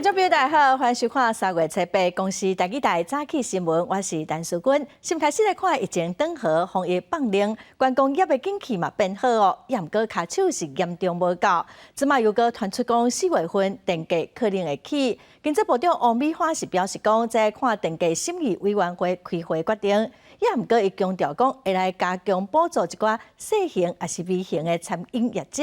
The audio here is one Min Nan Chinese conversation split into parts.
觀眾朋友大家好，歡迎收看三月初八公視台語台早起新聞，我是陳淑君。先開始來看疫情轉好，防疫放寬，觀光業的景氣嘛變好哦，也毋過跤手是嚴重無夠。這馬又閣傳出講四月份電價可能會起。經濟部長王美花是表示講，這看電價審議委員會開會決定。也毋過伊強調講，會來加強補助一寡細型抑是微型的餐飲業者，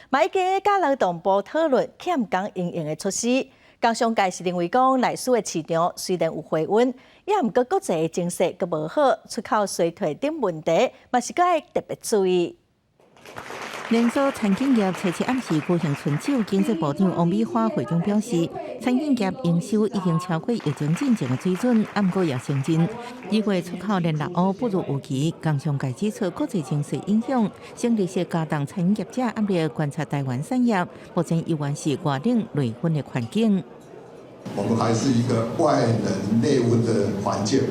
嘛已經佮勞動部討論欠工因應的措施。工商界是認為講，內需的市場雖然有回溫，也毋過國際的情勢閣無好，出口衰退等問題，嘛是閣愛特別注意。連鎖餐飲業初七暗時舉行春酒，經濟部長王美花會中表示，餐飲業營收已經超過疫情進前的水準，毋過也承認，二月出口連六烏不如預期。工商界指出，國際情勢影響，省利息加重餐飲業者壓力，觀察台灣產業目前依然是外冷內溫的環境。我們還是一個外冷內溫的環境，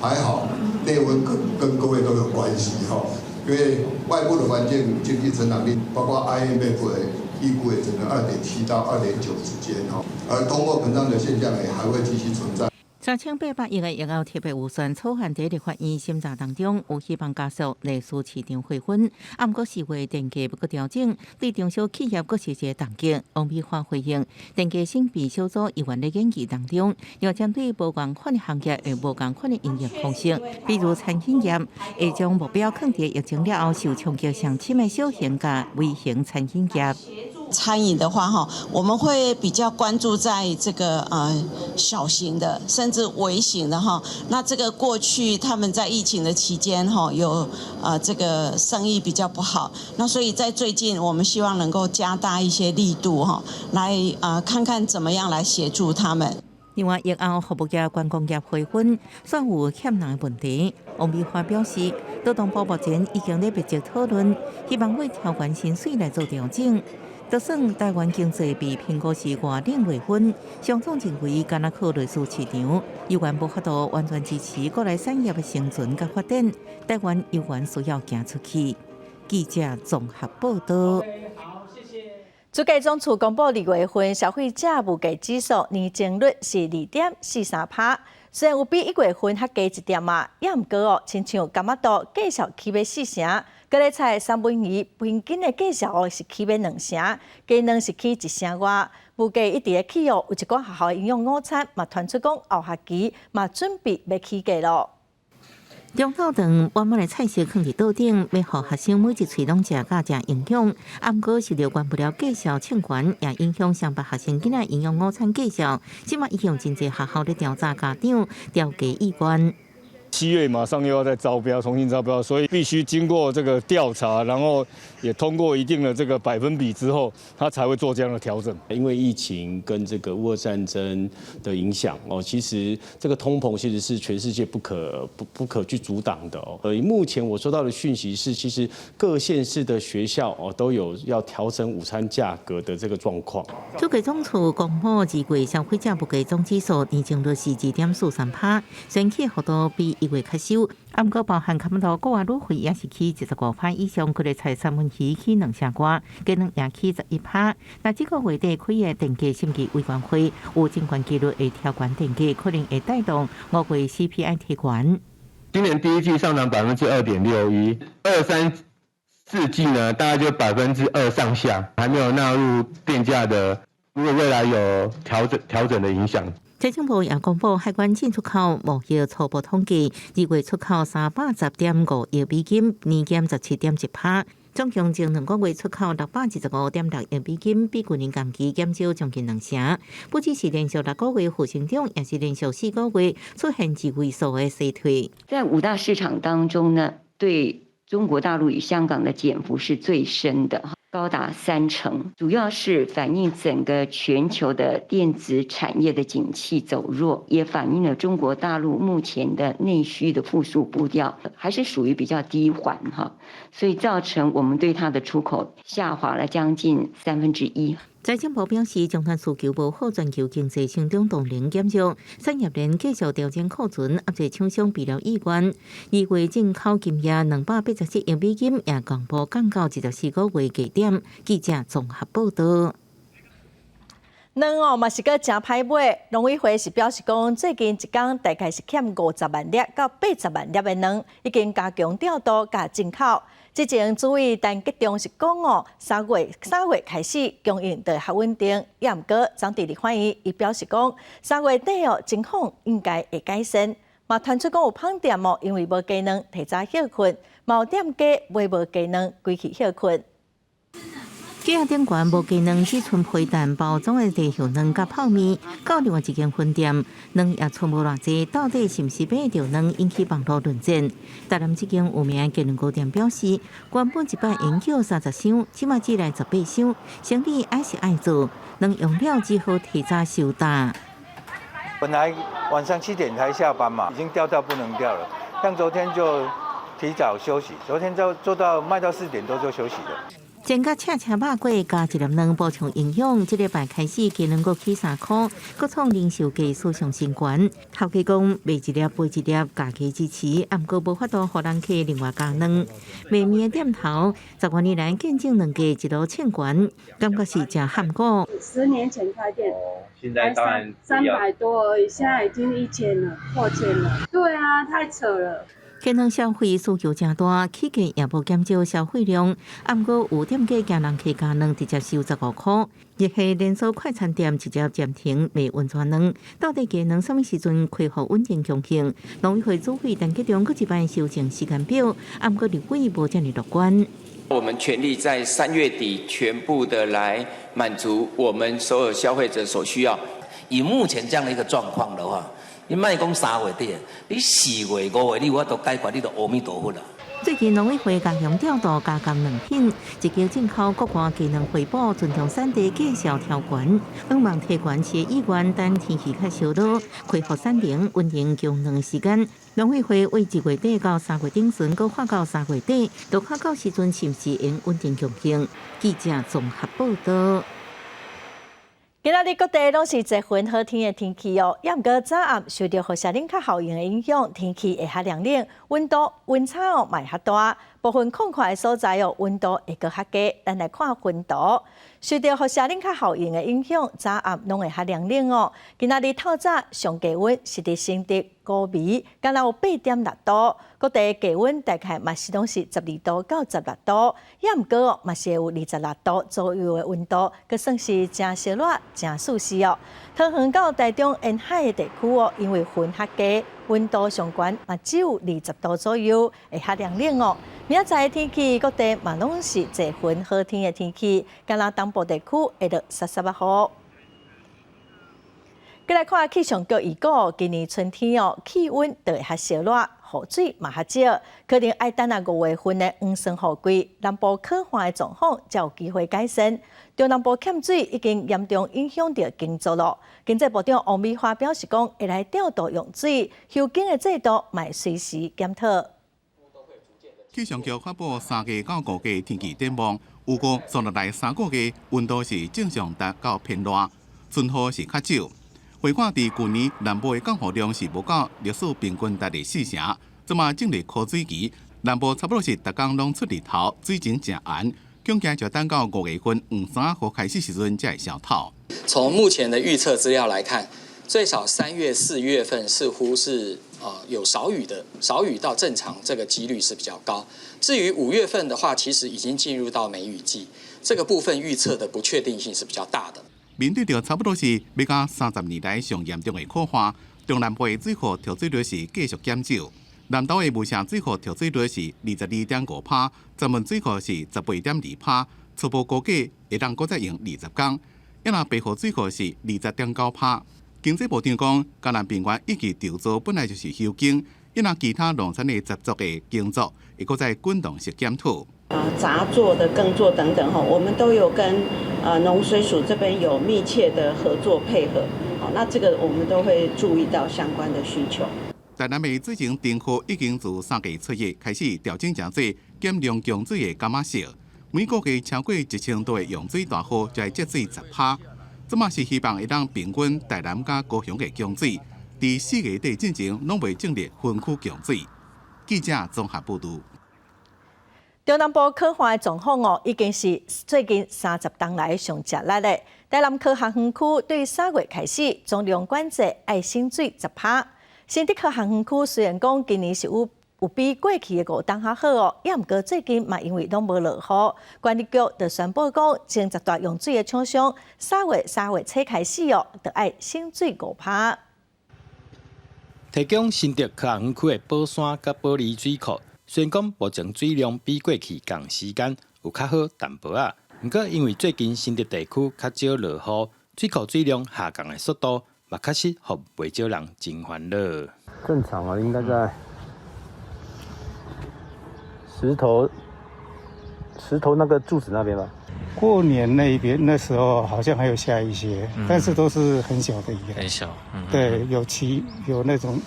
還好內溫跟各位都有關係哈。因為外部的環境，經濟成長率，包括 IMF 的預估也只能2.7到2.9之間哈，而通貨膨脹的現象也還會繼續存在。3800億的疫後特別預算草案佇立法院審查當中，有希望加速內需市場回溫。啊，毋過四月電價欲閣調整，對中小企業閣是一個重擊。王美花回應，電價審議小組猶原咧研議當中，要針對無仝款的行業會無仝款的營業方式，比如餐飲業，會將目標囥佇疫情了後受衝擊上深的小型佮微型餐飲業。餐飲的話，哈，我們會比較關注在這個小型的，甚至微型的哈。那這個過去他們在疫情的期間，哈，有這個生意比較不好。那所以在最近，我們希望能夠加大一些力度，哈，來看看怎麼樣來協助他們。另外，疫後服務業、觀光業回溫，煞有欠人的問題。王美花表示，勞動部目前已經咧密集討論，希望為調懸薪水來做調整。就算台灣經濟被評估是外冷內溫，商總認為干焦靠內需市場，猶原無法度完全支持國內產業的生存佮發展。台灣猶原需要行出去。記者綜合報道。主計總處公布二月份消費者物價指數年增率是2.43趴，雖然有比一月份較低一點仔，也毋過哦，親像柑仔肚繼續起欲四成，高麗菜三文魚平均的價數哦是起欲2成，雞卵是起一成外，物價一直咧起哦，有一寡學校營養午餐嘛傳出講後學期嘛準備欲起價囉。中晝頓滿滿的菜色囥佇桌頂，欲予學生每一喙攏食甲誠營養。啊，毋過受著原物料價數衝懸，也影響雙北學生囡仔營養午餐價數。這馬已經有真濟學校咧調查家長調價意願。 7月馬上又要再招標，重新招標，所以必須經過這個調查，然後也通過一定的這個百分比之後，他才會做這樣的調整。因為疫情跟這個烏俄戰爭的影響哦，其實這個通膨其實是全世界不可去阻擋的哦。而目前我收到的訊息是，其實各縣市的學校哦都有要調整午餐價格的這個狀況。主計總處公布二月消費者物價總指數年增率是2.43趴，雖然起幅度比1月較少，啊，毋過包含柑仔肚閣外旅費也是起25趴以上，高麗菜三文魚起2成外，雞卵也起11趴。那這個月底開的電價審議委員會有真懸機率會調懸電價，可能會帶動5月 CPI 提懸。今年第一季上漲2.61%，二三四季呢，大概就2%上下，還沒有納入電價的，如果未來有調整的影響。財政部也公布海關進出口貿易初步統計，二月出口310.5億美金，年減17.1趴。總共前兩個月出口625.6億美金，比舊年同期減少將近2成。不只是連續6個月負成長，也是連續4個月出現二位數的衰退。在五大市場當中呢，對中國大陸與香港的減幅是最深的，高達3成，主要是反映整個全球的電子產業的景氣走弱，也反映了中國大陸目前的內需的復甦步調還是屬於比較低緩哈，所以造成我們對它的出口下滑了將近1/3。財政部表示，終端需求無好，全球經濟成長動能減弱，產業鏈繼續調整庫存，壓制廠商備料意願。二月進口金額287億美金，也公布降到24個月低點。記者綜合報道。卵哦，嘛是閣誠歹買。農委會是表示講，最近一工大概是欠50萬粒到80萬粒的卵，已經加強調度佮進口。之前主委陳吉仲是講哦，三月開始供應就會較穩定。也毋過蔣地立法院伊表示講，三月底哦情況應該會改善。嘛傳出講有麭店哦，因為無雞卵提早歇睏，嘛有店家買無雞卵規氣歇睏。架仔頂懸無雞卵，只賰皮蛋包裝的茶葉卵佮泡麵，到另外一間分店，卵也賰無偌濟，到底是毋是買著卵引起網路論戰？台南這間有名的雞卵糕店表示，原本一擺用叫30箱，這馬只來18箱，生意還是愛做，卵用了只好提早收擔。本來晚上7點才下班嘛，已經吊到不能吊了。像昨天就提早休息，昨天就做到賣到4點多就休息了。煎甲赤赤肉粿加一粒卵補充營養。這禮拜開始雞卵閣起3箍，閣創零售價史上新高。頭家講賣一粒賠一粒，價格支持，毋過無法度予人客另外加卵。賣麵的店頭10多年來見證卵價一路衝懸，感覺是誠坎苦。 10年前開店，現在當然300多而已，現在已經1000了，破千了。對啊，太扯了。雞卵消費需求誠大，起價也無減少消費量。毋過有店家驚人客加卵，直接收15箍。日系連鎖快餐店直接暫停賣溫泉卵。到底雞卵啥物時陣恢復穩定供應？農委會主委陳吉仲閣一擺修正時間表，毋過立委無遮爾樂觀。我們全力在3月底全部的來滿足我們所有消費者所需要。以目前這樣的一個狀況的話，你莫講3月底，你4月、5月，你有法度解決，你就阿彌陀佛啦。最近農委會加強調度加工卵品，一家進口國外雞卵回補，尊重產地價數調懸，向望提懸市議員等天氣較燒熱，恢復產能穩定供卵時間。農委會為1月底到3月頂旬，閣發到3月底，都較到時陣是毋是會穩定供應？記者綜合報道。今仔日各地攏是濟雲好天的天氣哦，也毋過早暗受著輻射冷卻效應的影響，天氣會較涼冷，溫度溫差哦嘛會較大。部分曠闊的所在哦，溫度會閣較低。咱來看溫度，受著輻射冷卻效應的影響，早暗攏會較涼冷哦。今仔日透早上低溫是佇新竹、高美，敢若有8.6度，各地低溫大概嘛是攏是12度到16度，也毋過哦，嘛是會有26度左右的溫度，閣算是誠燒熱、誠舒適哦。桃園到台中沿海的地區哦，因為雲較低，溫度上懸嘛只有20度左右，會較涼冷哦。明仔載的天氣，各地嘛攏是濟雲好天的天氣，敢若東部地區會落澀澀仔雨。閣來看氣象局預告，今年春天哦，氣溫就會較燒熱，雨水嘛較少，可能愛等到5月份的黃霜雨季，南部乾旱的狀況才有機會改善。中南部欠水已經嚴重影響著耕作囉。經濟部長王美花表示講，會來調度用水，休耕的制度嘛會隨時檢討。氣象局發布3月到5月天氣展望，預估紲落來3個月溫度是正常達到偏熱，春雨是較少。回看佇舊年南部的降雨量是無夠歷史平均值的四成，這馬進入枯水期，南部差不多是逐工攏出日頭，水情誠絚，恐驚就等到5月份黃衫雨開始時陣才會消透。從目前的預測資料來看，最少3月、4月份似乎是有少雨的，少雨到正常這個幾率是比較高。至於5月份的話，其實已經進入到梅雨季，這個部分預測的不確定性是比較大的。面對著差不多是欲到30年來上嚴重的乾旱，中南部的水庫蓄水率是繼續減少。南投的霧社水庫蓄水率是22.5%，石門水庫是18.2%，初步估計會當閣再用20工。抑若白河水庫是20.9%。經濟部長講，嘉南平原以及稻作本來就是休耕，抑若其他農產的雜作的耕作，會閣再滾動式檢討。啊，雜作的耕作等等，哈，我們都有跟農水署這邊有密切的合作配合，好，那這個我們都會注意到相關的需求。台南的水情燈號已經自3月初一開始調整成做減量供水的柑仔色，每個月超過1000度的用水大戶就會節水10%。這馬是希望會當平均台南佮高雄的供水，佇4月底進前攏袂進入分區供水。記者綜合報導。中南部乾旱的狀況哦，已經是最近30冬來上吃力的。台南科學園區對3月開始總量管制愛省水10%。新竹科學園區雖然講今年是有比過去的5冬較好哦，也毋過最近嘛因為攏無落雨，管理局就宣布講，前10大用水的廠商3月初開始哦，就愛省水5%。提供新竹科學園區的寶山佮保里水庫，雖然講目前水量比過去仝時間有較好淡薄仔，毋過因為最近新竹地區較少落雨，水庫水量下降的速度嘛確實予袂少人真煩惱。正常啊，應該在石頭那個柱子那邊吧。過年那邊那時候好像還有下一些，但是都是很小的雨。很小，對，有起有那種，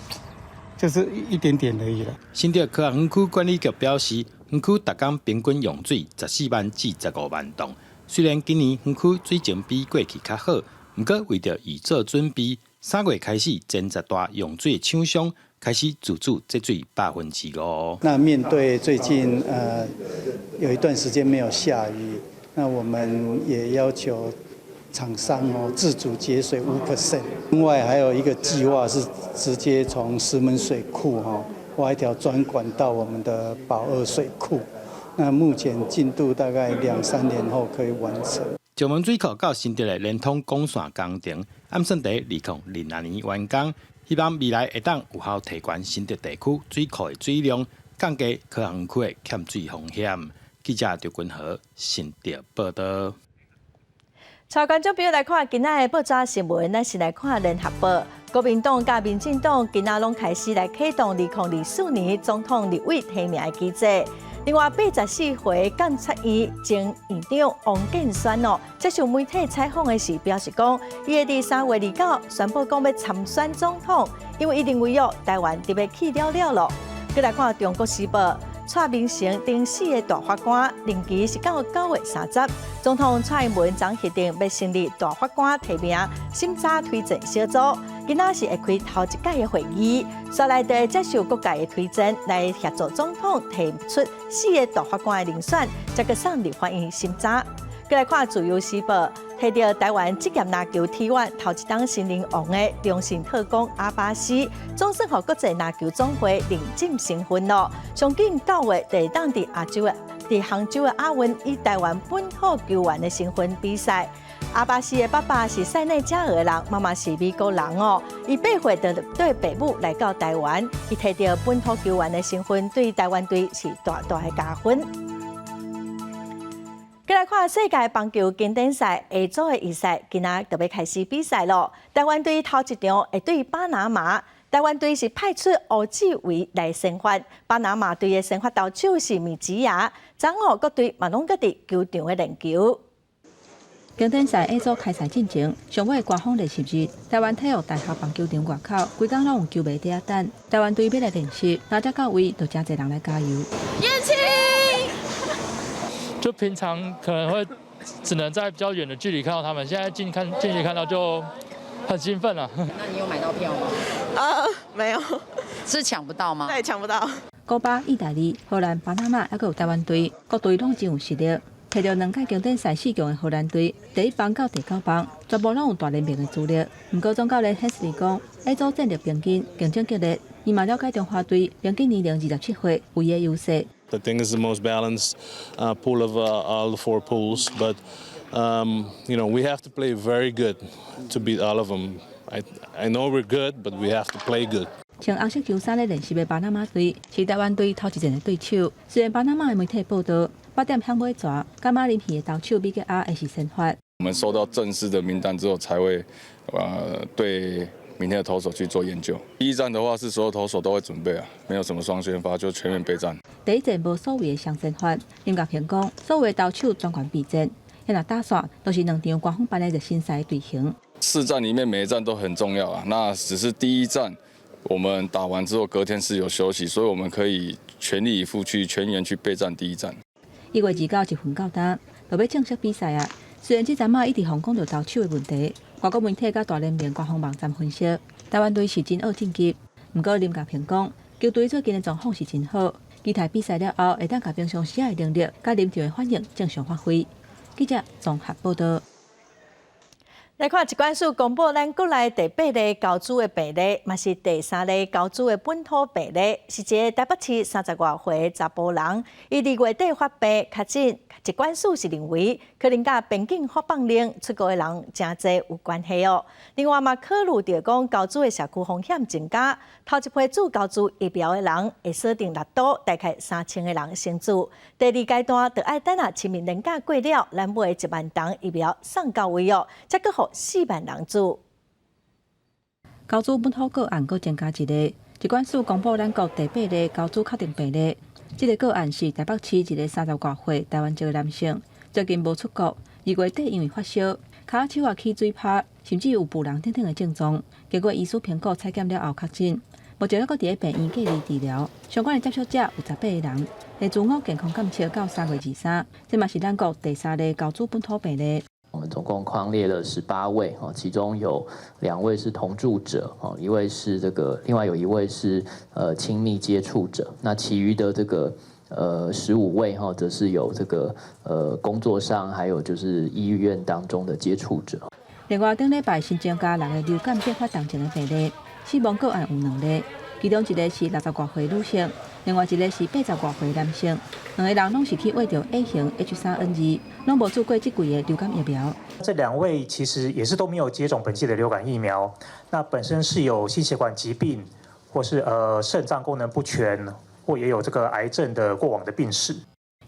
就是一點點而已啦。新竹科學園區管理局表示，園區逐工平均用水14萬至15萬噸。雖然今年園區水情比過去較好，毋過為著預做準備，3月開始前10大用水廠商開始自主節水5%。那面對最近有一段時間沒有下雨，那我們也要求廠商哦自主節水5%。另外還有一個計劃是直接從石門水庫哈挖一條專管到我們的寶二水庫。那目前進度大概兩三年後可以完成。石門水庫到新竹的連通管線工程，按算佇2026年完工，希望未來會當有效提懸新竹地區水庫的水量，降低科學園區的欠水風險。記者劉君和新竹報道。帶觀眾朋友來看今仔的報紙新聞，咱先來看聯合報。國民黨佮民進黨今仔攏開始來啟動2024年總統立委提名的機制。另外，84歲監察院前院長王建煊哦，接受媒體採訪的時表示講，伊會佇3月29宣布講欲參選總統，因為伊認為哦，台灣特別去了了囉。閣來看《中國時報》，蔡明誠等四个大法官任期是到9月30，總統蔡英文昨決定欲成立大法官提名審查推薦小組，今仔是會開頭一屆的會議，紲來就會接受各界的推薦，來協助總統提出四个大法官的人選，再閣送立法院審查。閣來看《自由時報》，提著台灣職業籃球體院頭一冬新人王的中信特工阿巴斯，總算予國際籃球總會認證身份囉。上緊9月會當佇亞洲的佇杭州的亞運，以台灣本土球員的身份比賽。阿巴斯的爸爸是塞內加爾的人，媽媽是美國人哦。伊8歲就綴爸母來到台灣，伊提著本土球員的身份，對台灣隊是大大的加分。閣來看世界棒球經典賽 A 組的預賽，今仔就欲開始比賽囉。台灣隊頭一場會對巴拿馬，台灣隊是派出胡志偉來先發，巴拿馬隊的先發投手是米吉亞。昨昏各隊嘛攏閣佇球場咧練球。經典賽 A 組開賽進前，上尾官方練習日，台灣體育大學棒球場外口，規工攏有球迷佇遐等。台灣隊欲來練習，若才到位，就誠濟人來加油。燕青。就平常可能會只能在比較遠的距離看到他們，現在近距離看到就很興奮了。那你有買到票嗎？沒有，是搶不到嗎？對，搶不到。古巴、意大利、荷蘭、巴拿馬，猶閣有台灣隊，各隊攏真有實力。提著兩屆經典賽四強的荷蘭隊，第一棒到第九棒，全部攏有大聯盟的資歷。毋過總教練漢斯利講，A 組戰力平均，競爭激烈。伊嘛了解中華隊平均年齡27歲，有伊的優勢。 I think it's the most balanced pool of all the four pools, but we have to play very good to beat all of them. I know we're good, but we have to play good. 穿紅色球衫咧練習的巴拿馬隊是台灣隊頭一戰的對手。雖然巴拿馬的媒體報道，八點響尾蛇佮馬林魚的投手米格亞會是先發。我們收到正式的名單之後，才會對明天的投手去做研究。第一戰的話，是所有投手都會準備啊，沒有什麼雙先發，就全員備戰。第一戰無所謂的雙先發，林國平講，所有的投手全權備戰，若打煞都是兩場官方辦的熱身賽隊形。四戰裡面每一戰都很重要啊，那只是第一戰我們打完之後，隔天是有休息，所以我們可以全力以赴去全員去備戰第一戰。1月29一分到單，就欲正式比賽啊！雖然這陣仔一直予講著投手的問題，外國媒體佮大聯盟官方網站分析，台灣隊是真僫晉級。毋過林國平講，球隊最近的狀況是真好，期待比賽了後會當共平常時的能力佮臨場的反應正常發揮。記者綜合報道。來看疾管署公布，咱國內第八例猴痘的病例，嘛是第三例猴痘的本土病例，是一個台北市三十外歲查埔人，伊二月底發病，確診，疾管署是認為可能佮邊境發放令出國的人誠濟有關係哦。另外嘛，考慮著講猴痘的社區風險增加，頭一批注猴痘疫苗的人會鎖定六都，大概3000個人先注。第二階段就愛等啊清明連假過了，咱買1萬筒疫苗送到位哦，才閣予4萬人注。猴痘本土個案閣增加一例，疾管署公布咱國第八例猴痘確定病例。這个個案是台北市一个三十外歲台灣籍的男性，最近無出國，二月底因為發燒、跤手仔起水泡，甚至有浡人等等的症狀，經過醫師評估採檢了後確診，目前閣佇咧病院隔離治療。相關的接觸者有18個人，會自我健康監測到3月23，這嘛是咱國第三例猴痘本土病例。我們總共匡列了18位，哦，其中有兩位是同住者，哦，一位是這個，另外有一位是親密接觸者，那其餘的這個15位哈，則是有這個工作上，還有就是醫院當中的接觸者。另外，頂禮拜新增加六个流感變發重症的病例，死亡個案有兩例，其中一个是60外歲女性，另外一个是80外歲男性，兩個人攏是去秽著 A 型 H3N2，攏無注過這季的流感疫苗。這兩位其實也是都沒有接種本季的流感疫苗，那本身是有心血管疾病，或是腎臟功能不全，或也有這個癌症的過往的病史。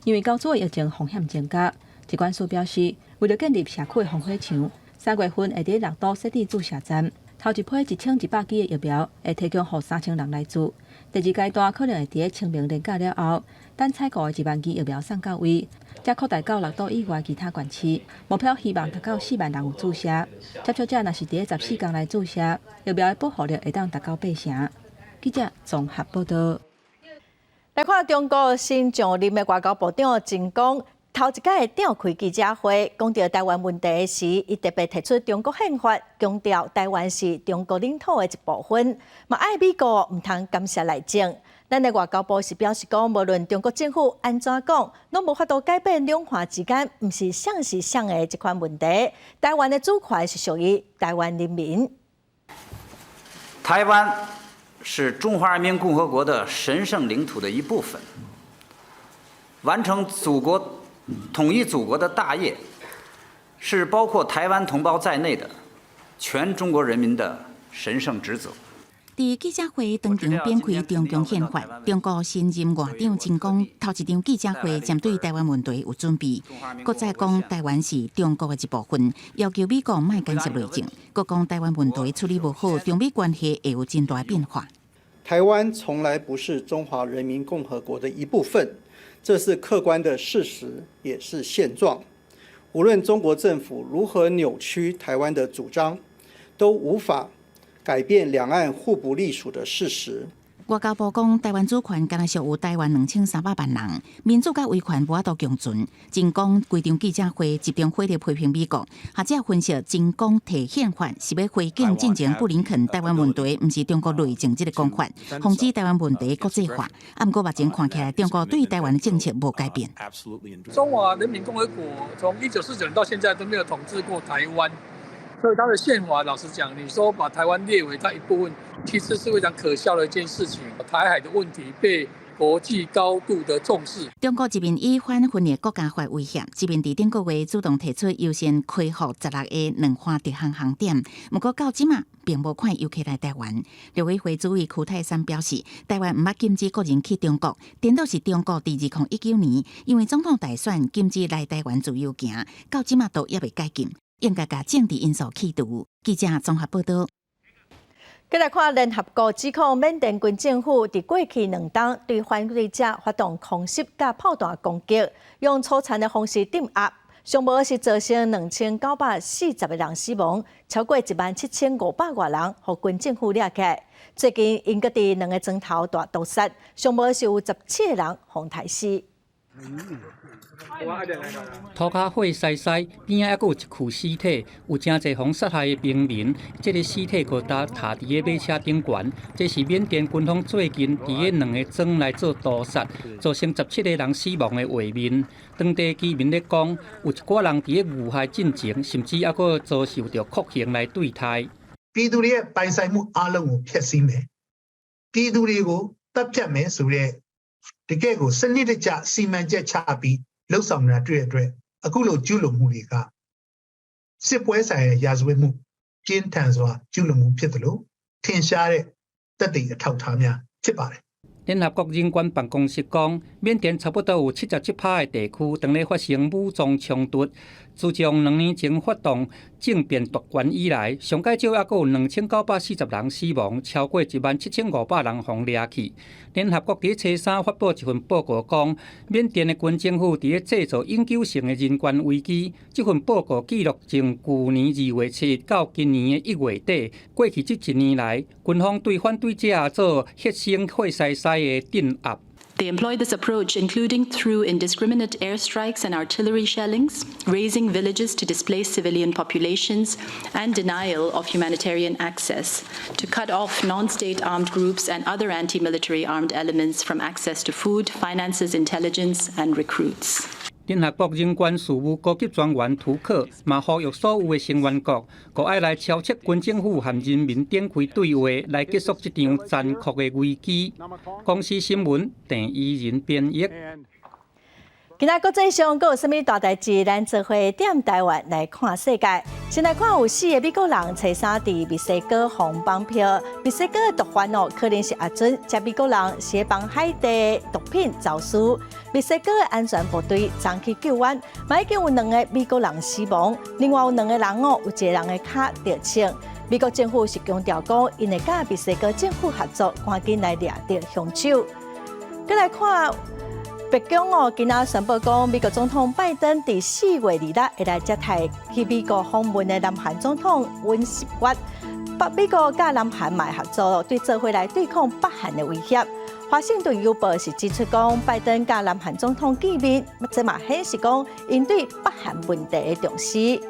因為猴痘疫情風險增加，疾管署表示，為了建立社區的防火牆，3月份會佇六都設置注射站，頭一批1100支的疫苗會提供予3000人來注。第二階段可能會佇咧清明連假了後，等採購的1萬支疫苗送到位，才擴大到六都以外其他縣市。目標希望達到4萬人有注射。接觸者若是佇咧14天內注射，疫苗的保護力會當達到八成。記者綜合報道。來看中國新上任的外交部長秦剛，頭一擺召開記者會，講著台灣問題時，伊特別提出中國憲法，強調台灣是中國領土的一部分，嘛愛美國毋通干涉內政。咱的外交部是表示講，無論中國政府按怎講，攏無法度改變兩岸之間毋是誰是誰的這款問題。台灣的主權是屬於台灣人民。台灣是中華人民共和國的神聖領土的一部分，完成祖國統一祖國的大業，是包括台灣同胞在內的全中國人民的神聖職責。佇記者會當場展開中共憲法，中國新任外長秦剛頭一場記者會針對台灣問題有準備，閣再講台灣是中國的一部分，要求美國莫干涉內政，閣講台灣問題處理無好，中美關係會有真大變化。台灣從來不是中華人民共和國的一部分，這是客觀的事實，也是現狀。無論中國政府如何扭曲台灣的主張，都無法改變兩岸互不隸屬的事實。外交部講，台灣主權敢若屬於台灣2300萬人，民主佮維權無法度共存。秦剛規場記者會集中火力批評美國，學者分析，秦剛提憲法是欲回敬進前布林肯台灣問題毋是中國內政這个講法，防止台灣問題國際化。啊，毋過目前看起來，中國對台灣的政策無改變。中華人民共和國從1949年到現在都沒有統治過台灣。所以他的憲法，老實講，你說把台灣列為它一部分，其實是非常可笑的一件事情。台海的問題被國際高度的重視。中國一面以反分裂國家法威脅，一面佇頂個月主動提出優先開放16个兩岸直航航點。毋過到這馬並無看遊客來台灣。陸委會主委邱太三表示，台灣毋捌禁止國人去中國，顛倒是中國佇2019年因為總統大選禁止來台灣自由行，到這馬都猶未解禁。應該共政治因素去除。記者綜合報道。繼來看聯合國指控緬甸軍政府佇過去2冬對反對者發動空襲佮炮彈攻擊，用粗殘的方式鎮壓，上無是造成2940個人死亡，超過1萬7500外人予軍政府掠起來。最近𪜶閣佇兩个鐘頭大屠殺，上無是有17個人予刣死。塗跤血澀澀，邊仔猶閣有一具屍體，有誠濟予殺害的平民。這个屍體閣焦踏佇个馬車頂懸。這是緬甸軍方最近佇个兩个莊來做屠殺，造成17个人死亡的畫面。當地居民咧講，有一寡人佇咧遇害進前，甚至猶閣遭受著酷刑來對待。 ပြည်သူတွေရဲ့ပိုင်ဆိုင်မှုအားလုံးကိုဖျက်ဆီးမယ်ပြည်သူတွေကိုသတ်ဖြတ်မယ်ဆိုတဲ့တကယ့်ကိုစနစ်တကျစီမံချက်ချပြီးလုပ်ဆောင်နေတာတွေ့တဲ့အတွက်အခုလိုကျူးလွန်မှုတွေကစစ်ပွဲဆိုင်ရာရာဇဝတ်မှုပြင်းထန်စွာကျူးလွန်မှုဖြစ်တယ်လို့ထင်ရှားတဲ့သက်သေအထောက်အထားများဖြစ်ပါတယ် 聯合國人權辦公室講，緬甸差不多有77%的地區當咧發生武裝衝突。自從2年前發動政變奪權以來，上蓋少猶閣有2940人死亡，超過17500人予掠去。聯合國佇初三發布一份報告講，緬甸的軍政府佇咧製造永久性的人權危機。這份報告記錄從舊年2月7日到今年的1月底，過去這一年來，軍方對反對者做血腥血澀澀的鎮壓。 They employ this approach, including through indiscriminate airstrikes and artillery shellings, razing villages to displace civilian populations, and denial of humanitarian access to cut off non-state armed groups and other anti-military armed elements from access to food, finances, intelligence, and recruits. 聯合國人權事務高級專員圖克嘛呼籲所有的成員國，閣愛來超斥軍政府和人民展開對話，來結束這場殘酷的危機。公視新聞鄭怡仁編譯。今仔國際上閣有啥物大代誌？咱做伙踮台灣來看世界。先來看有四个美國人初三佇墨西哥予綁票，墨西哥的毒販哦，可能是阿准這美國人是幫海地毒品走私。墨西哥的安全部隊昨去救援，嘛已經有兩个美國人死亡，另外有兩个人哦，有一個人的跤著穿。美國政府是強調講，𪜶會佮墨西哥政府合作，趕緊來掠著兇手。閣來看。白宮哦，今仔宣布講，美國總統拜登佇4月2日會來接待去美國訪問的南韓總統尹錫悅。北美國佮南韓嘛合作，對做伙來對抗北韓的威脅。華盛頓郵報是指出講，拜登佮南韓總統見面，這嘛顯示講𪜶對北韓問題的重視。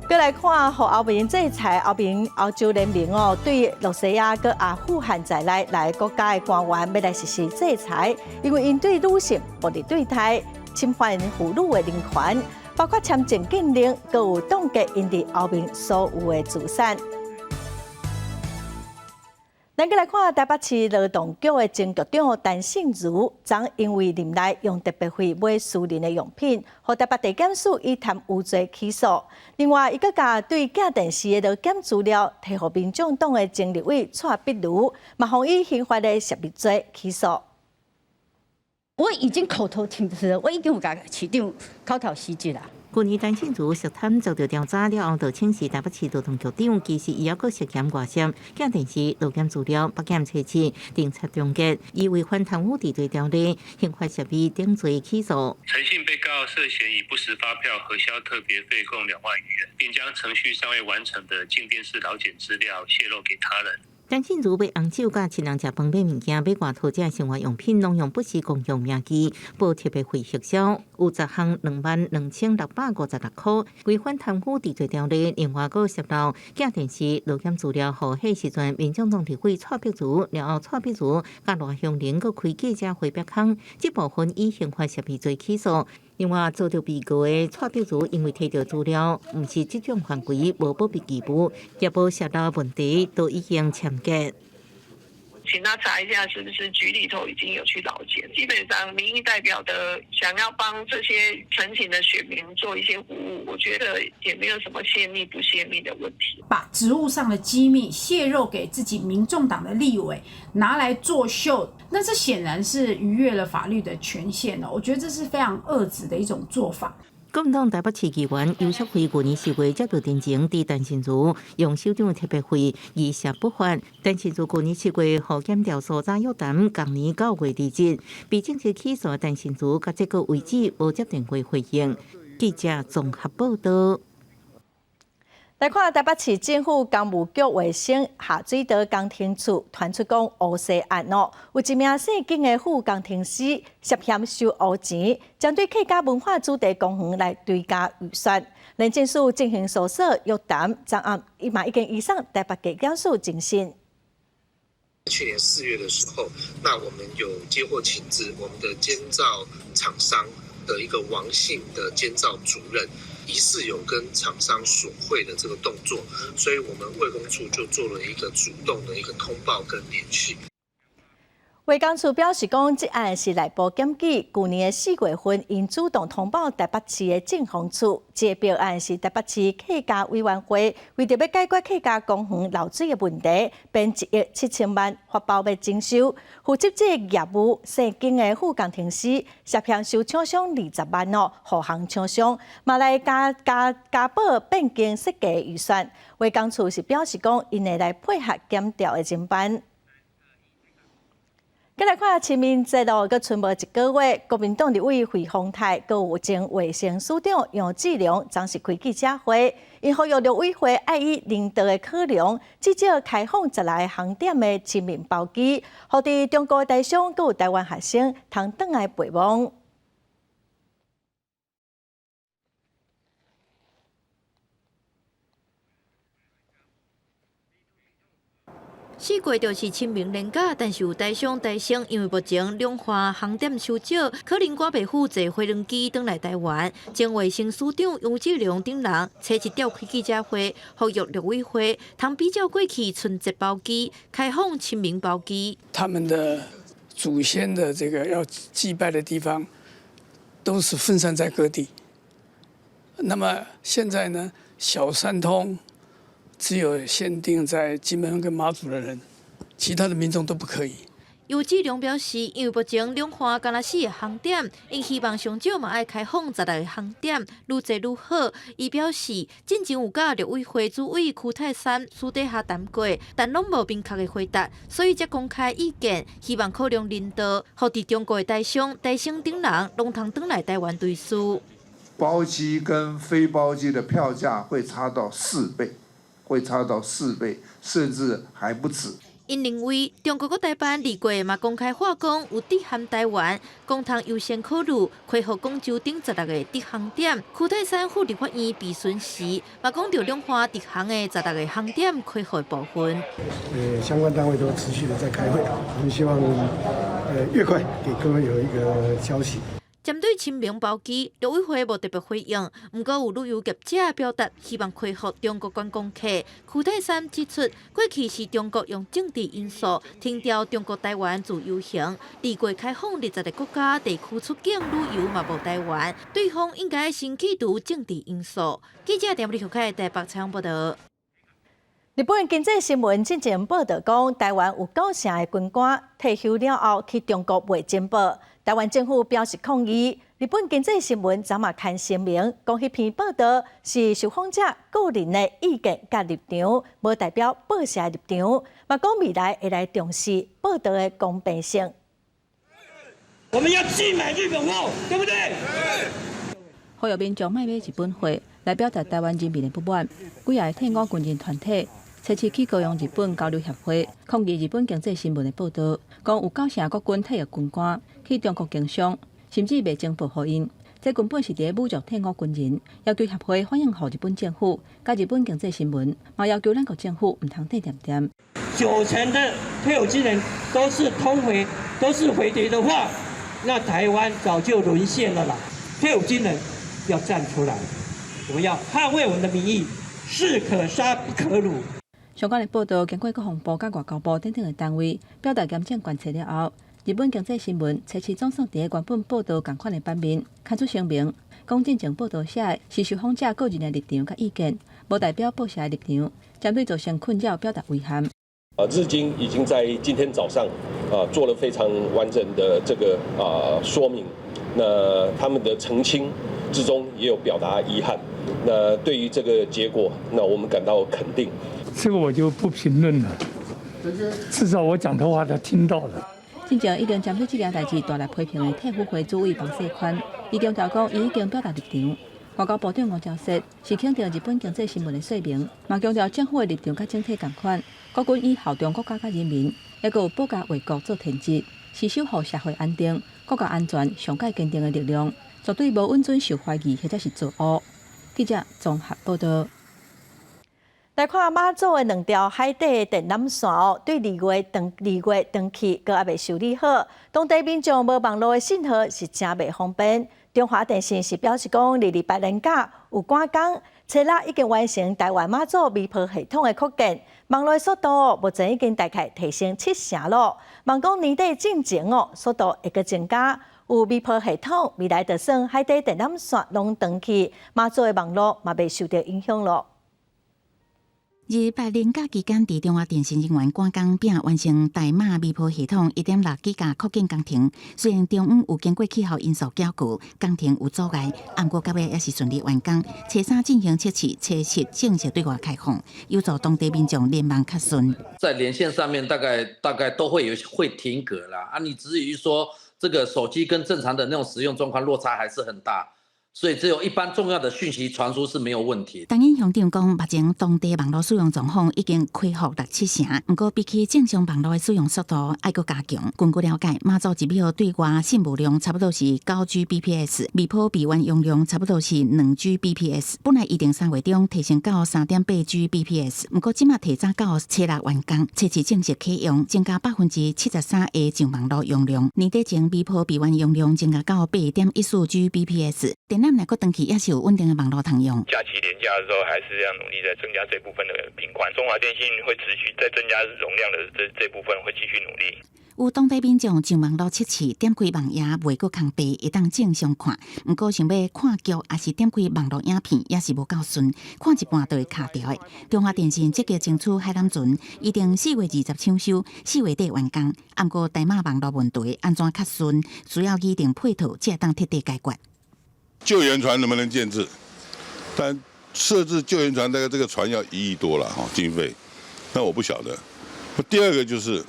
閣來看，予歐盟制裁，歐盟歐洲聯盟哦，對露西亞佮阿富汗在內來國家的官員欲來實施制裁，因為𪜶對女性暴力對待、侵犯婦女的人權，包括簽證禁令，閣有凍結𪜶佇歐盟所有的資產。咱閣來看台北市勞動局的前局長陳信如，昨因為任內用特別費買私人的用品，予台北地檢署以貪污罪起訴。另外，伊閣共對鏡電視的勞檢資料提予民眾黨的前立委蔡壁如，嘛予以刑法的泄密罪起訴。我已經口頭請辭了，我已經有共市長口頭辭職啦。去年陳信如涉貪遭到調查了後，就請辭台北市勞動局長，其實伊猶閣涉嫌外泄鏡電視勞檢資料，北檢測試偵查終結，以違反貪污治罪條例、刑法泄密等罪起訴。陳姓被告涉嫌以不實發票核銷特別費共2萬餘元，並將程序尚未完成的鏡電視勞檢資料洩露給他人。陳信如買紅酒佮親人食飯買物件，買外套這生活用品，攏用不是公用名義報特別費核銷，有10項22,656塊，違反貪污治罪條例。另外，閣泄露鏡電視勞檢資料，予彼時陣民眾黨立委蔡壁如，了後蔡壁如佮賴香伶閣開記者會白空，這部分以刑法泄密罪起訴。另外，遭著被告的蔡壁如因為提著資料，毋是職權犯規，無保密義務，也無泄露問題，都已經簽結。請他查一下，是不是局裡頭已經有去勞檢？基本上民意代表的想要幫這些陳情的選民做一些服務，我覺得也沒有什麼泄密不泄密的問題。把職務上的機密洩露給自己民眾黨的立委拿來作秀，那這顯然是逾越了法律的權限了。我覺得這是非常惡質的一種做法。國民黨台北市議員游錫卉去年10月接到陳情，指陳信如用首長特別費疑涉不法。陳信如去年7月予檢調所長約談，同年9月離職，被正式起訴。陳信如到這個為止無接電話回應。記者綜合報道。來看台北市政府工務局衛生下水道工程處傳出講烏紗案哦，有一名姓金的副工程師涉嫌收烏錢，針對客家文化主題公園來追加預算。廉政署進行搜索約談，昨暗伊嘛已經移送台北地檢署偵訊。去年4月的時候，那我們有接獲情資，我們的監造廠商的一個王姓的監造主任，疑似有跟廠商索賄的這個動作，所以我們衛工處就做了一個主動的一個通報跟聯繫。衛工處表示講，這案是內部檢舉，舊年的4月份，𪜶主動通報台北市的政風處，這個標案是台北市客家委員會為著欲解決客家公園漏水的問題，編1億7千萬發包欲整修，負責這個業務姓金的副工程師涉嫌收廠商20萬哦，予行廠商，嘛來加加加報變更設計預算。衛工處是表示講，𪜶會來配合檢調的偵辦。閣來看清明節咯，閣賰無一個月，國民黨立委費鴻泰，閣有前衛生署長楊志良，昨是開記者會，𪜶呼籲陸委會愛以人道的考量，至少開放16个航點的清明包機，予佇中國台商閣有台灣學生通轉來陪望。 4月就是清明連假，但是有台商台生因為目前兩岸航點收少，可能趕袂赴坐飛輪機轉來台灣。前衛生署長楊志良等人初一召開記者會，呼籲陸委會通比照過去春節包機開放清明包機。他們的祖先的這個要祭拜的地方，都是分散在各地。那麼現在呢，小三通。只有限定在金門跟馬祖的人，其他的民眾都不可以。游志良表示，因為目前兩岸干焦四个航點，𪜶希望上少嘛愛開放16个航點，愈濟愈好。伊表示，進前有佮陸委會主委區泰山私底下談過，但攏無明確的回答，所以才公開意見，希望考量人道，予佇中國的台商、台生等人攏通轉來台灣追思。包機跟非包機的票價會差到四倍。會差到四倍，甚至還不止。𪜶認為中國閣台辦2月嘛公開話講有致函台灣，講通優先考慮恢復廣州等16个直航點。區泰山赴立法院備詢時，嘛講著兩岸直航的16个航點恢復部分。相關單位都持續的在開會，我們希望越快給各位有一個消息。針對清明包機，陸委會無特別回應，毋過有旅遊業者表達希望恢復中國觀光客。區泰山指出，過去是中國用政治因素停掉中國台灣自由行，2月開放20個國家地區出境旅遊嘛無台灣，對方應該先去除政治因素。記者陳立凱台北採訪報導。日本經濟新聞進前報導講，台灣有9成的軍官退休了後去中國賣情報，台灣政府表示抗議。日本經濟新聞昨嘛刊聲明，講彼篇報導是受訪者個人的意見佮立場，無代表報社的立場。嘛講未來會來重視報導的公平性。我們要禁買日本貨，對不對？呼籲民眾莫買日本貨，來表達台灣人民的不滿。幾个退伍軍人團體初七去高雄日本交流協會抗議日本經濟新聞的報導，講有9成國軍退役軍官去中國經商，甚至賣情報予𪜶。這根本是佇咧侮辱退伍軍人，要求協會反映予日本政府，佮日本經濟新聞，嘛要求咱國政府毋通退恬恬。 9成的退伍軍人都是通匪，都是匪諜的話，那台灣早就淪陷了啦。退伍軍人要站出來，我們要捍衛我們的民意，士可殺不可辱。相關的報導經過國防部、佮外交部等等的單位表達嚴正關切了後，日本經濟新聞初七總算佇咧原本報導仝款的版面刊出聲明，講進前報導寫的是受訪者個人的立場佮意見，無代表報社的立場，針對造成困擾表達遺憾。日經已經在今天早上做了非常完整的這個說明，那他們的澄清之中也有表達遺憾。那對於這個結果，那我們感到肯定。這個我就不評論了，至少我講的話他聽到了。進前已經針對這件代誌大力批評的退輔會主委彭世寬，伊強調講，伊已經表達立場，外交部長吳釗燮是肯定日本經濟新聞的說明，嘛強調政府的立場佮整體仝款，國軍以效忠國家佮人民，抑閣有保家衛國做天職，是守護社會安定、國家安全上蓋堅定的力量，絕對無允准受懷疑或者是錯誤。記者綜合報道。來看馬祖的兩條海底電纜線哦，對2月斷去，閣猶未修理好，當地民眾無網路的信號是誠袂方便。中華電信是表示講，二二八連假有趕工，初六已經完成台灣馬祖微波系統的擴建，網路速度目前已經大概提升七成咯。望講年底進前哦，速度會閣增加。有微波系統，未來就算海底電纜線攏斷去，馬祖的網路嘛袂受著影響咯。二八連假期間，佇中華電信人員趕工並完成台馬微波系統1.6 G 擴建工程。雖然中午有經過氣候因素攪局，工程有阻礙，毋過到尾也是順利完工。初三進行測試，初七正式對外開放，有助當地民眾聯網較順。在連線上面，大概都會有會停格啦。啊，你至於說這個手機跟正常的那種使用狀況落差還是很大。所以只有一般重要的訊息傳輸是沒有問題。陳英鄉長講，目前當地網路使用狀況已經恢復六七成，毋過比起正常網路的使用速度，愛閣加強。根據了解，馬祖一秒對外信務量差不多是9 Gbps，微波備援容量差不多是2 Gbps。本來預定3月中提升到3.8 Gbps，毋過這馬提早到初六完工，初七正式啟用，增加73%的上網路容量。年底前微波備援容量增加到8.14 Gbps。電纜若閣斷去，也是有穩定的網路通用。假期連假的時候，還是要努力在增加這部分的頻寬。中華電信會持續在增加容量的這部分會繼續努力。有當地民眾上網路測試，點開網頁袂閣空白，會當正常看。毋過想欲看劇，抑是點開網路影片，也是無夠順，看一半就會卡著的。中華電信積極爭取海纜船，預定4月20搶修，4月底完工。毋過台馬網路問題按怎較順，需要擬定配套，才會當徹底解決。救援船能不能建置？但設置救援船，大概這個船要1億多了哈，經費。那我不曉得。第二個就是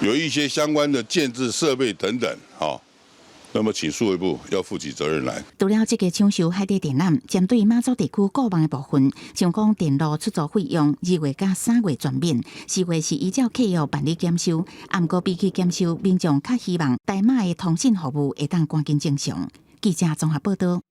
有一些相關的建置設備等等，哈，那麼請數位部要負起責任來。除了這個搶修海底電纜，針對馬祖地區固網的部分，像講電路出租費用，2月佮3月全免，4月是依照契約辦理檢修。毋過比起檢修，民眾較希望台馬的通信服務會當趕緊正常。記者綜合報道。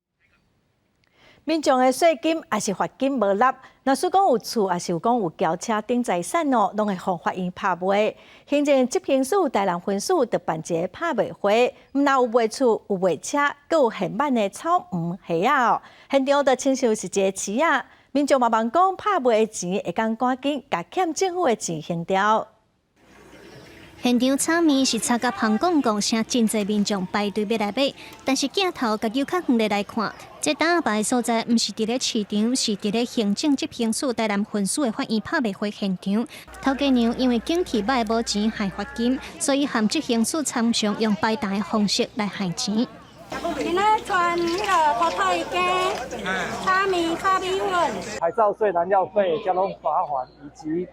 民眾的稅金抑是罰金無納，若使講有厝，抑是有講有轎車等財產哦，攏會予法院拍賣。行政執行署台南分署就辦一个拍賣會，毋但有賣厝、有賣車，閣有現挽的草黃蝦仔哦。現場就親像是一个市仔，民眾嘛望講拍賣的錢會當趕緊共欠政府的錢還掉。現場炒麵是炒甲芳摃摃，啥真濟民眾排隊欲來買，但是鏡頭共較遠的來看，這擔仔擺所在毋是佇咧市場，是佇咧行政執行署台南分署的法院拍賣會現場。頭家娘因為景氣歹無錢還罰金，所以和執行署參詳用擺檔的方式來還錢。今仔傳彼个土豆羹、炒麵、烤米粉。牌照稅、燃料費、交通罰鍰以及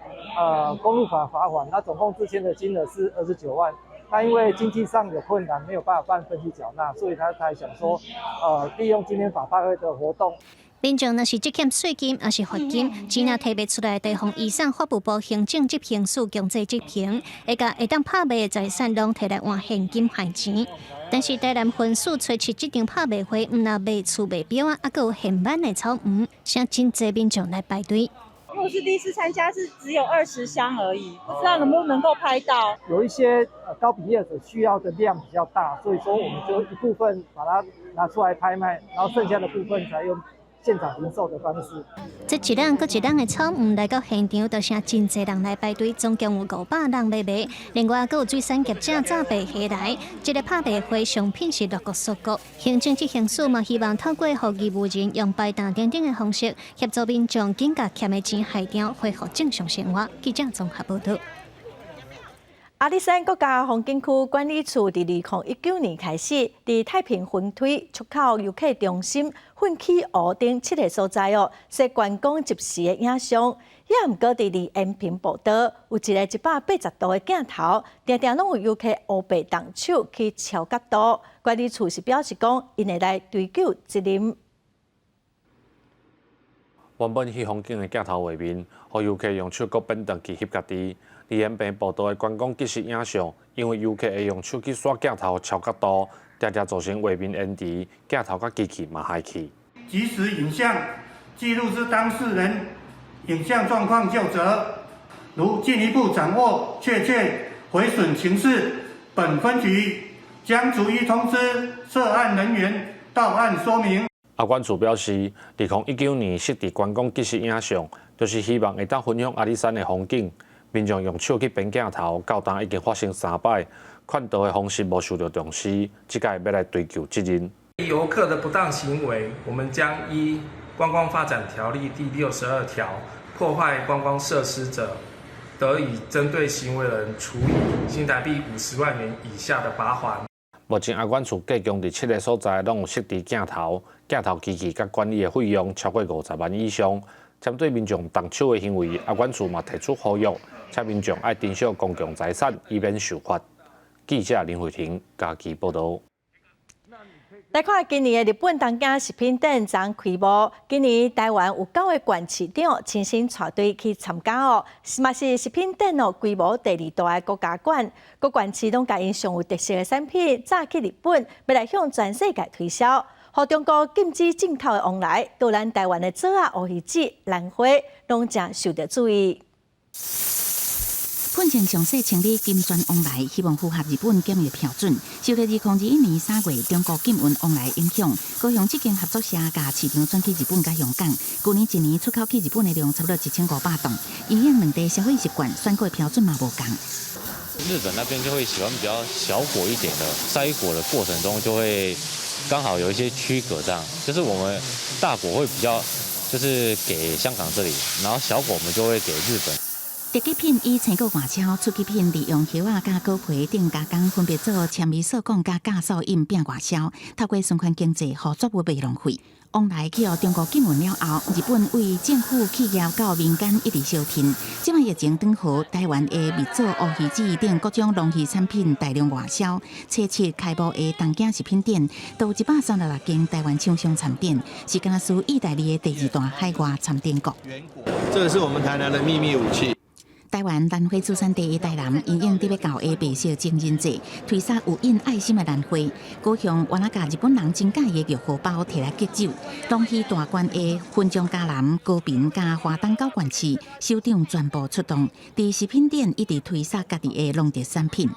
公路法罰鍰，那總共之前的金額是29萬。他因為經濟上有困難，沒有辦法辦分期繳納，所以他才想說，利用今天法拍會的活動。民眾若是積欠稅金，抑是罰金，錢若提袂出來，就予移送法務部行政執行署強制執行，會共會當拍賣的財產攏提來換現金還錢。但是台南分署初七這場拍賣會，毋但賣厝賣錶仔，猶閣有現挽的草黃，啥真濟民眾來排隊。因為我是第一次參加，是只有20箱而已，不知道能不能夠拍到。有一些糕餅業者需要的量比較大，所以說我們就一部分把它拿出來拍賣，然後剩下的部分才用現場零售的方式。這一籃閣一籃的草黃來到現場，就成真濟人來排隊，總共有500人來買。另外，閣有水產業者炸白蝦來。這個拍賣會商品是六國鎖國，行政執行署嘛希望透過予義務人用擺檔等等的方式，協助民眾緊共欠的錢還掉，恢復正常生活。記者綜合報道。阿里山國家風景區管理處佇2019年開始，佇太平雲梯出口遊客中心、奮起湖等七个所在哦，設觀光即時的影像。也毋過佇離延平步道有一个180度的鏡頭，定定攏有遊客烏白動手去敲角度。管理處是表示講，𪜶會來追究責任。原本翕風景的鏡頭畫面，予遊客用手閣變轉去翕家己。李延平報道的觀光即時影像，因為遊客會用手去刷鏡頭超角度，定定造成畫面延遲，鏡頭佮機器嘛害去。即時影像記錄之當事人影像狀況究責，如進一步掌握確切毀損情勢，本分局將逐一通知涉案人員到案說明。阿管處表示，2019年設置觀光即時影像，就是希望會當分享阿里山的風景。民眾用手去變鏡頭，到今已經發生三擺，勸導的方式無受到重視，這擺欲來追究責任。遊客的不當行為，我們將依《觀光發展條例》第62條，破壞觀光設施者，得以針對行為人處以新台幣50萬元以下的罰鍰。目前阿管處加強佇七个所在攏有設置鏡頭，鏡頭機器佮管理的費用超過50萬以上。針對民眾動手的行為，阿管處嘛提出呼籲，請民眾愛珍惜公共財產，以免受罰。記者林慧婷家己報導。來看今年的日本東京食品展昨開幕，今年台灣有九个縣市長親身帶隊去參加哦，嘛是食品展哦規模第二大的國家館，各縣市攏共𪜶上有特色的產品，載去日本，欲來向全世界推銷，予中國禁止進口的往來，閣咱台灣的棗仔、烏魚子、蘭花，攏誠受著注意。噴前詳細清理金磚往來，希望符合日本檢疫標準。受到2021年3月中國禁運往來影響，高雄這間合作社共市場轉去日本佮香港。舊年一年出口去日本的量差不多1500噸，營養兩地消費習慣、選果標準嘛無仝。日本那邊就會喜歡比較小果一點的，篩果的過程中就會剛好有一些區隔，這樣就是我們大果會比較就是給香港這裡，然後小果我們就會給日本。特級品以青果外銷，初級品利用葉仔佮果皮等加工，分別做纖維素鋼佮酵素飲餅外銷，透過循環經濟，予作物袂浪費。往來去予中國禁運了後，日本對政府企業到民間一直相挺。這擺疫情轉好，台灣的蜜棗、烏魚子等各種農漁產品大量外銷。初七開幕的東京食品展，都有136間台灣廠商參展，是敢若輸意大利的第二大海外參展國。這個是我們台南的秘密武器。台灣蘭花主產地的台南，因應欲到的白色情人節，推出有印愛心的蘭花。高雄原來共日本人真佮意的玉荷包提來敬酒。農漁大縣的雲中嘉南、高屏佮花東九縣市，首長全部出動，佇食品展一直推銷家己的農特產品。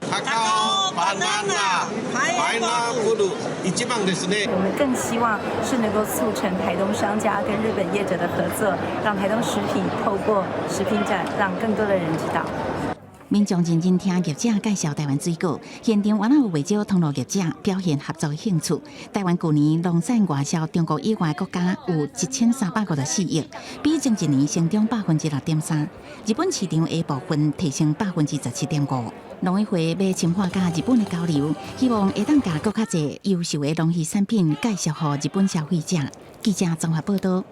Cacao, banana, pineapple，一番ですね。我們更希望是能夠促成台東商家跟日本業者的合作，讓台東食品透過食品展，讓更多的人知道。民眾認真聽業者介紹台灣水果，現場原來有袂少通路業者表現合作興趣。台灣舊年農產外銷中國以外國家有1354億，比前一年成長6.3%。日本市場的部分提升17.5%。農委會欲深化佮日本的交流，希望會當共閣較濟優秀的農漁產品介紹予日本消費者。記者綜合報導。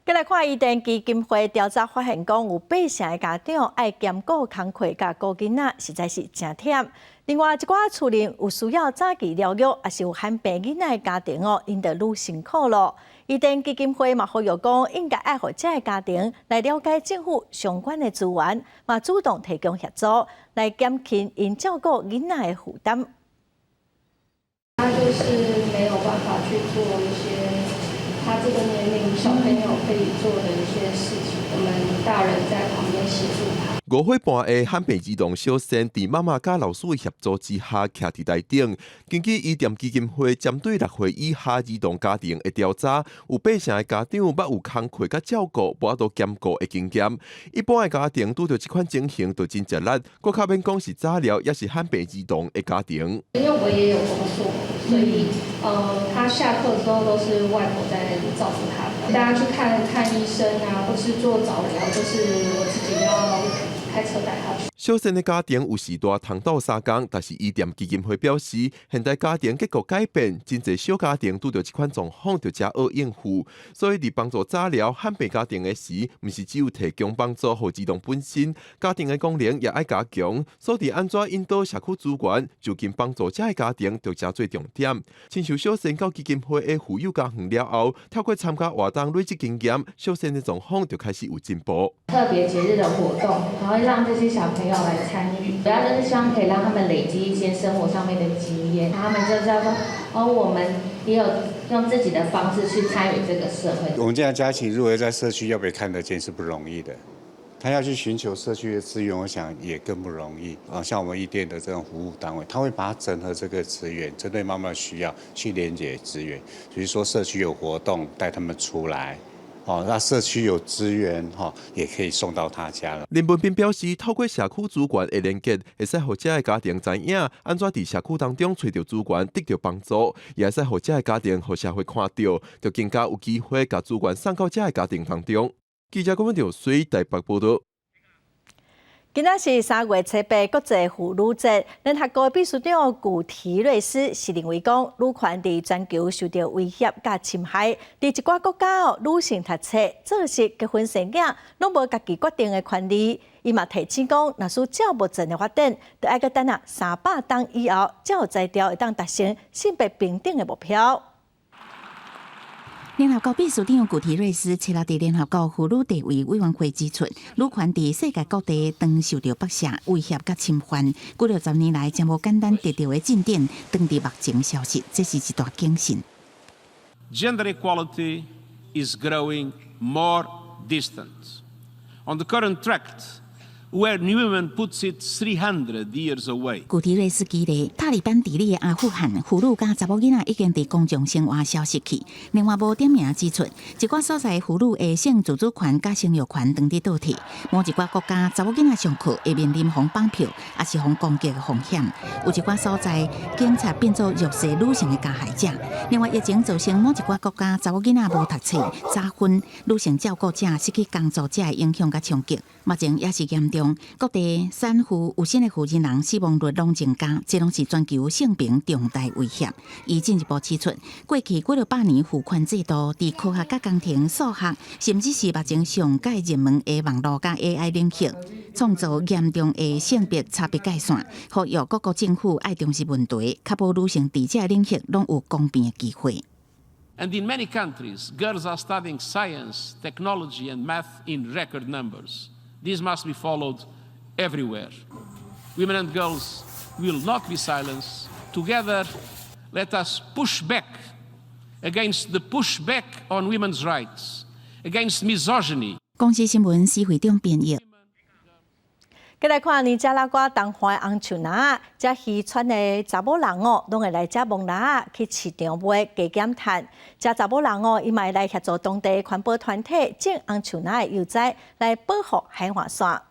閣來看伊甸基金會調查發現，講有八成的家長愛兼顧工課佮顧囡仔，實在是誠忝。另外，一寡厝內有需要早期療育，抑是有罕病囡仔的家庭哦，𪜶就愈辛苦咯。伊甸基金會嘛呼籲講，應該愛予這个家庭來了解政府相關的資源，嘛主動提供協助，來減輕𪜶照顧囡仔的負擔。他就是沒有辦法去做一些他這個年齡小朋友可以做的一些事情，我們大人在旁邊協助他。 5歲半的罕病兒童小仙，佇媽媽佮老師的協助之下，徛佇台頂。根據伊甸基金會針對6歲以下兒童家庭的調查，有八成的家長捌有工課佮照顧，無法度兼顧的經驗。一般的家庭拄著這款情形，就真吃力。閣較免講是早療，抑是罕病兒童的家庭。因為我也有工作，所以，他下課之後都是外婆在照顧他。帶他去看看醫生啊，或是做早療，就是我自己要開車帶他去。小仙的家庭有時大通鬥相共，但是伊甸基金會表示，現代家庭結構改變，真濟小家庭拄著這款狀況，就才學應付。所以佇幫助早療罕病家庭的時，毋是只有提供幫助予兒童本身，家庭的功能也愛加強。所以按怎引導社區資源，就近幫助這个家庭，就成做重點。親像小仙到基金會的婦幼家園了後，透過參加活動累積經驗，小仙的狀況就開始有進步。特別節日的活動，然後讓這些小朋友來參與，主要就是希望可以讓他們累積一些生活上面的經驗，他們就知道說，哦，我們也有用自己的方式去參與這個社會。我們這樣家庭如果在社區要被看得見是不容易的，他要去尋求社區的資源，我想也更不容易。啊，像我們伊甸的這種服務單位，他會把它整合這個資源，針對媽媽的需要去連接資源，比如說社區有活動，帶他們出來。哦，那社區有資源，哈，也可以送到他家了。林文斌表示，透過社區資源的連結，會使予這个家庭知影，按怎佇社區當中揣著資源，得著幫助，也會使予這个家庭予社會看著，就更加有機會共資源送到這个家庭當中。記者郭文條水台北報道。今仔是3月7日國際婦女節，聯合國秘書長古提瑞斯是認為講，女權佇全球受著威脅佮侵害，佇一寡國家哦，女性讀冊、做事、結婚生囝，攏無家己決定的權利。伊嘛提醒講，若是照目前的發展，著愛閣等啊300冬以後，才有才調會當達成性別平等的目標。聯合國秘書長古提瑞斯七日佇聯合國婦女地位委員會指出，女權佇世界各地當受著剝削、威脅佮侵犯，幾落十年來，真無簡單得著的進展，當佇目前消失，這是一大警訊。 Gender equality is growing more distant. On the current track, where Newman puts it 300 years away。古提瑞斯舉例，塔利班治理的阿富汗，婦女佮查某囡仔已經佇公眾生活消失去。另外，無點名指出，一寡所在婦女的性自主權佮生育權當佇倒退。某一寡國家查某囡仔上課會面臨予綁票，抑是予攻擊的風險。有一寡所在，警察變做弱勢女性的加害者。另外，疫情造成某一寡國家查某囡仔無讀冊、早婚、女性照顧者失去工作者的影響佮衝擊，目前也是嚴重。各地產婦有新的負責人死亡率攏增加，這攏是全球性平重大威脅。伊進一步指出，過去幾落百年父權制度，佇科學佮工程、數學，甚至是目前上蓋熱門的網路佮 AI 領域，創造嚴重的性別差別界線，呼籲各國政府愛重視問題，確保女性佇這个領域攏有公平的機會。 And in many countries, girls are studying science, technology, and math in record numbers. This must be followed everywhere. Women and girls will not be silenced. Together, let us push back against the pushback on women's rights, against misogyny. 公視新聞施會長編譯。繼來看尼加拉瓜東岸紅樹林，遮漁村的查某人哦，攏會來遮摸蜊仔去市場賣加減趁。遮查某人哦，伊嘛會來協助當地環保團體種紅樹林的幼栽，來保護海岸線。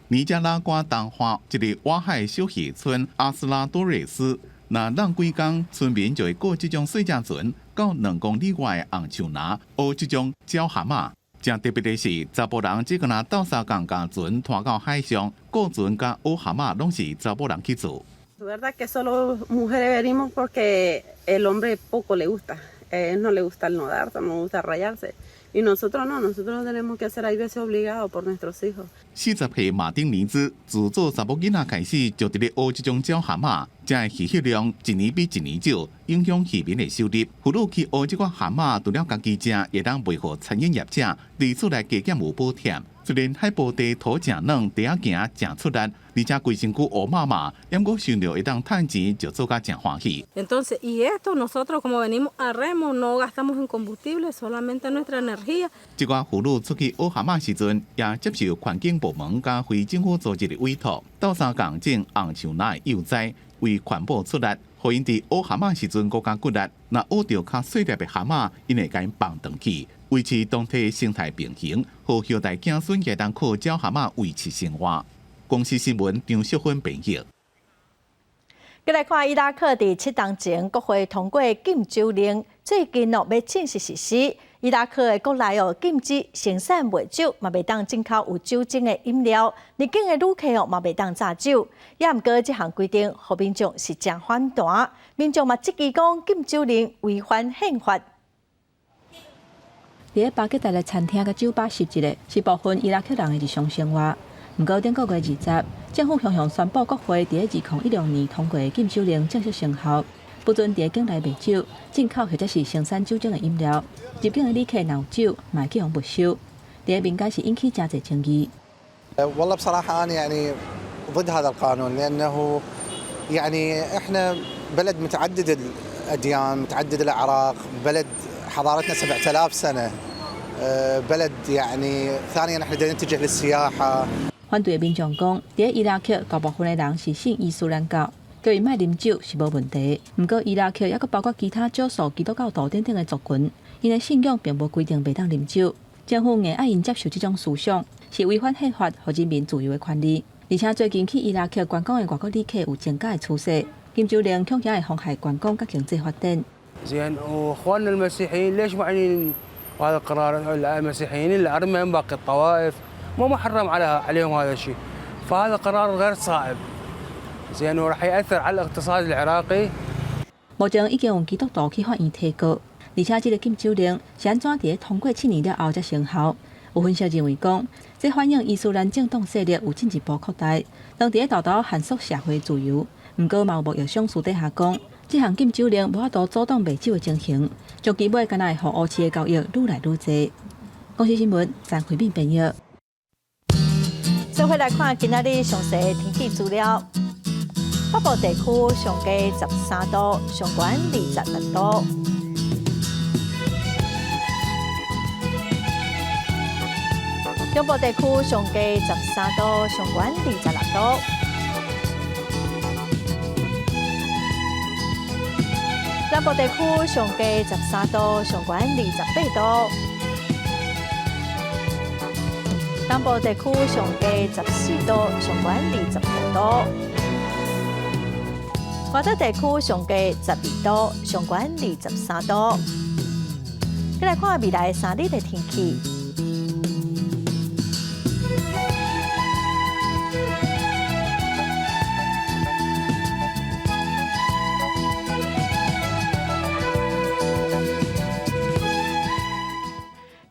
尼加拉瓜東岸一个外海小漁村阿斯拉多瑞斯，若湳幾工，村民就會僱這種細隻船到2公里外的紅樹林學這種鳥蛤仔。誠特別的是，查埔人只敢若鬥相共共船拖到海上，顧船佮學蛤仔攏是查某人去做。 Verdad que solo mujeres venimos porque el hombre poco le gusta, no le gusta el nadar, no le gusta rayarse. Y nosotros no, nosotros tenemos que hacer hay veces obligado por nuestros hijos. 40歲馬丁尼茲自做查某囡仔開始，就佇咧學這種鳥蛤仔，遮的漁獲量一年比一年少，影響漁民的收入。婦女去學這款蛤仔，除了家己食，會當賣予餐飲業者，以此來加減有補貼。雖然海埔地土誠軟，地仔行誠出力，而且規身軀烏麻麻，毋過想著會當趁錢，就做甲誠歡喜。 Entonces, y esto nosotros como venimos a remo, no gastamos en combustible, solamente nuestra energía。這寡婦女出去學蛤仔時陣，也接受環境部門佮非政府組織的委託，鬥相共種紅樹林的幼栽，為環保出力，予𪜶佇學蛤仔時陣閣較骨力。若學著較細粒的蛤仔，𪜶會共𪜶放轉去，維持當地生態平衡，予後代子孫也當靠鳥蛤仔維持生活。公視新聞張淑芬編譯。繼來看伊拉克佇7冬前國會通過禁酒令，最近哦欲正式實施。伊拉克的國內哦禁止生產賣酒，嘛袂當進口有酒精的飲料。入境的旅客哦嘛袂當詐酒。也毋過這項規定，予民眾是誠反彈。民眾嘛質疑講禁酒令違反憲法。佇咧巴格達的餐廳佮酒吧翕一下，是部分伊拉克人的日常生活。毋過頂個月20，政府雄雄宣布國會佇咧2016年通過的禁酒令正式生效，不准佇咧境內賣酒、進口或者是生產酒精的飲料。入境的旅客若有酒，嘛會去予沒收。佇咧民間是引起誠濟爭議。 والله بصراحة أنا يعني ضد هذا القانون لأنه يعني إحنا بلد متعدد الأديان متعدد الأعراق بلد حضارتنا 7000 سنة بلد يعني ثانيا احنا نتجه للسياحة 反對的民眾講，佇咧伊拉克大部分的人是信伊斯蘭教，叫𪜶莫啉酒是無問題。毋過伊拉克猶閣包括其他少數基督教徒等等的族群，𪜶的信仰並無規定袂當啉酒。政府硬愛𪜶接受這種思想，是違反憲法，予人民自由的權利。而且最近去伊拉克觀光的外國旅客有增加的趨勢，禁酒令恐驚會妨害觀光佮經濟發展。 زين واخواننا المسيحيين ليش معنيين بهذا القرار؟ المسيحيين الارمن باقي الطوائف مو محرم عليهم هذا الشيء، فهذا قرار غير صائب. زين وراح ياثر على الاقتصاد العراقي. 目前已經有基督徒去法院提告，而且這个禁酒令是按怎佇咧通過7年了後才生效？有分析認為講，這反映伊斯蘭政黨勢力有進一步擴大，當佇咧沓沓限縮社會自由。毋過嘛有貿易商私底下講，這項禁酒令無法度阻擋賣酒的情形，終其尾敢若會予烏市的交易愈來愈濟。公視新聞陳慧敏編譯。做伙來看今仔日詳細天氣資料。北部地區上低13度，上懸26度。中部地區上低13度，上懸26度。南部地區上低13度，上懸28度。東部地區上低14度，上懸25度。外島地區上低12度，上懸23度。再來看未來3日的天氣。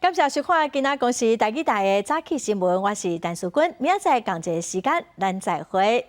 感謝收看今仔公視台語台的早起新聞，我是陳淑君，明仔載仝一个時間，咱再會。